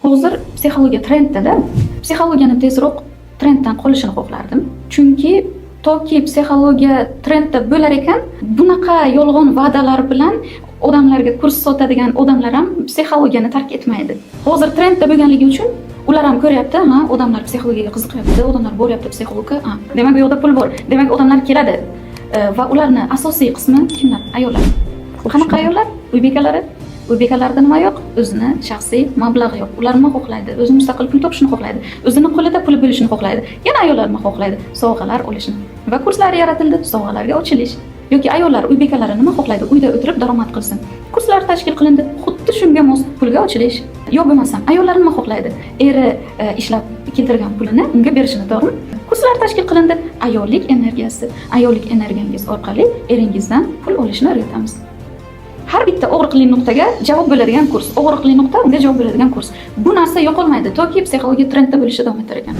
Hozir psixologiya trenddada. Psixologiyani tezroq trenddan qolishini xohlardim, chunki toki psixologiya trendda bo'lar ekan, bunaqa yolg'on va'dalar bilan odamlarga kurs sotadigan odamlar ham psixologiyani tark etmaydi. Hozir trendda bo'lganligi uchun ular ham ko'ryapti: ha, odamlar psixologiyaga qiziqyapti, odamlar boryapti psixologga, ha, demak, bu yoqda pul bor, demak, odamlar keladi. Va ularni asosiy qismi kimlar? Ayollar. Qanaqa ayollar? Uy bekalari. Uy bekalarida nima yo'q? O'zini shaxsiy mablag'i yo'q. Ular nima xohlaydi? O'zi mustaqil pul topishni xohlaydi, o'zini qo'lida puli bo'lishini xohlaydi. Yana ayollar nima xohlaydi? Sovg'alar olishni. Va kurslar yaratildi, sovg'alarga ochilish. Yoki ayollar, uy bekalari nima xohlaydi? Uyda o'tirib daromad qilsin. Kurslar tashkil qilindi, xuddi shunga mos, pulga ochilish. Yo bo'lmasam ayollar nima xohlaydi? Eri ishlab keltirgan pulini unga berishini, to'g'rimi? Kurslar tashkil qilindi, ayollik energiyasi. Ayollik energiyangiz orqali eringizdan pul olishni o'rgatamiz. Har bitta og'riqli nuqtaga javob bo'ladigan kurs, og'riqli nuqta, unga javob bo'ladigan kurs. Bu narsa yo'qolmaydi, toki psixologiya trendda bo'lishi davom etar ekan.